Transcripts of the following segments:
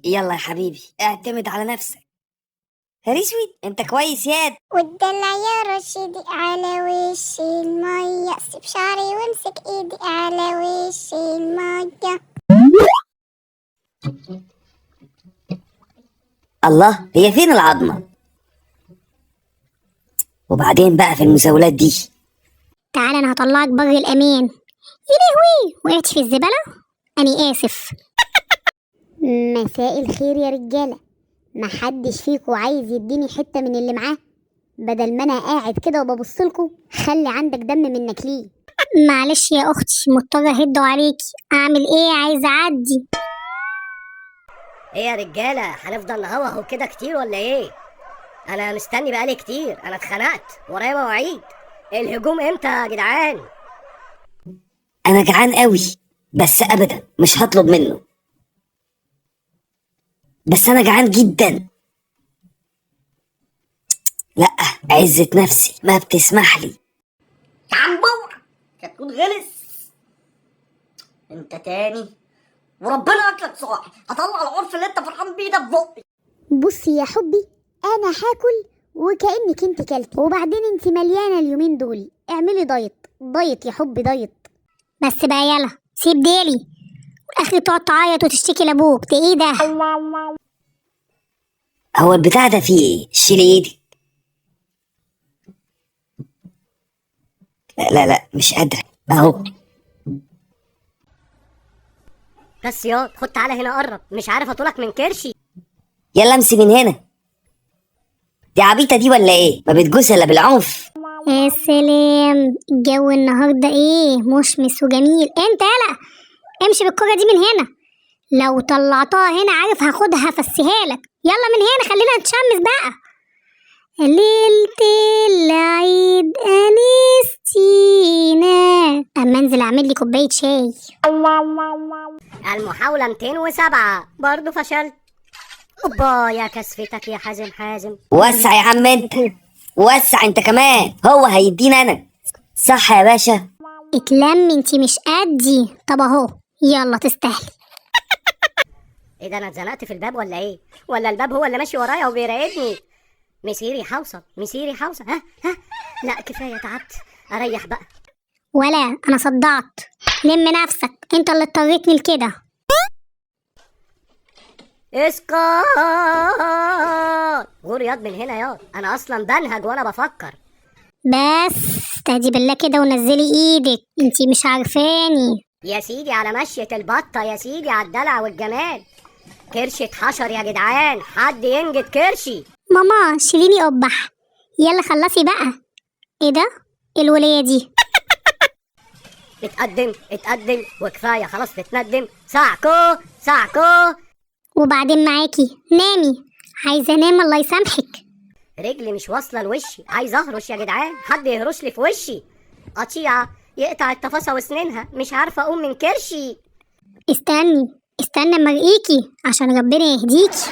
يلا يا حبيبي اعتمد على نفسك. هاري اسود انت كويس ياد. والدلع يا رشيدي على وش المية، سيب شعري وامسك ايدي على وش المية. الله، هي فين العظمة؟ وبعدين بقى في المزاولات دي. تعالى انا هطلعك بر الامان. يا لهوي، وقعت في الزبالة، انا اسف. مساء الخير يا رجالة، محدش فيكو عايز يديني حتة من اللي معاه؟ بدل ما انا قاعد كده وببصلكوا، خلي عندك دم منك ليه. معلش يا اختي، مضطرة اهد عليكي، اعمل ايه، عايزة اعدي. ايه يا رجالة، هنفضل نهوهو كده كتير ولا ايه؟ انا مستني بقالي كتير، انا اتخنقت، ورايا مواعيد. الهجوم امتى يا جدعان؟ انا جعان قوي، بس ابدا مش هطلب منه، بس انا جعان جدا. لا، عزة نفسي ما بتسمح لي. يا عم بوع كتكوت غلس انت تاني، وربنا اكلك صاحي، هطلع العرف اللي انت فرحان بيه ده في بقي. بصي يا حبي، انا هاكل وكأنك انت كلت، وبعدين انت مليانة اليومين دول، اعملي diet diet يا حبي diet. بس بقى يلا سيب ديلي، والاخر تقعد تعيط وتشتكي لابوك، ده ايه ده؟ هو البتاع ده فيه ايه؟ شيلي ايدك. لا لا لا، مش قادرة اهو. بس ياض خد تعالى هنا قرب، مش عارف اطولك من كرشي. يلا امسي من هنا. دي عبيطة دي ولا ايه؟ ما بتجوز الا بالعنف. يا سلام، الجو النهارده ايه، مشمس وجميل. انت يلا امشي بالكرة دي من هنا، لو طلعتها هنا عارف هاخدها افسيها لك. يلا من هنا، خلينا نتشمس بقى. ليلة العيد انستينا. اما انزل اعمل لي كوباية شاي. المحاولة 207 برضه فشلت. اوبا يا كسفتك يا حازم. حازم وسع يا عم انت، وسع انت كمان، هو هيدينا انا صح يا باشا؟ اتلم انتي مش قدي. طب اهو يلا تستاهلي. ايه ده، انا اتزنقت في الباب ولا ايه؟ ولا الباب هو اللي ماشي ورايا وبيراقبني؟ مسيري حوصل، مسيري حوصل. ها ها، لا كفاية تعبت، اريح بقى. ولا انا صدعت، لم نفسك، انت اللي اضطريتني لكده. اسكت غور ياض من هنا ياض، انا اصلا بنهج وانا بفكر. بس استهدي بالله كده ونزلي ايدك، انتي مش عارفاني. يا سيدي على مشية البطة، يا سيدي على الدلع والجمال. كرشي اتحشر يا جدعان، حد ينجد كرشي. ماما شيليني قبح، يلا خلصي بقى. ايه ده؟ ايه الولية دي؟ اتقدم اتقدم وكفاية خلاص تتندم. ساعكو ساعكو. وبعدين معاكي، نامي، عايزة انام الله يسامحك. رجلي مش واصلة لوشي، عايز اهرش يا جدعان، حد يهرش لي في وشي. قطيعة يقطع التفاصة وسنينها، مش عارفة اقوم من كرشي. استني استني اما ارقيكي عشان ربنا يهديكي.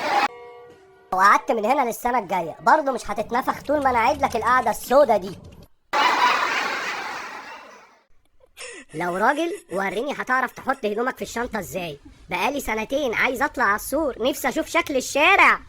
وقعدت من هنا للسنة الجاية برضه مش هتتنفخ طول ما انا قاعد لك القعدة السودة دي. لو راجل وريني هتعرف تحط هدومك في الشنطة ازاي. بقالي سنتين عايز اطلع على السور، نفسي اشوف شكل الشارع.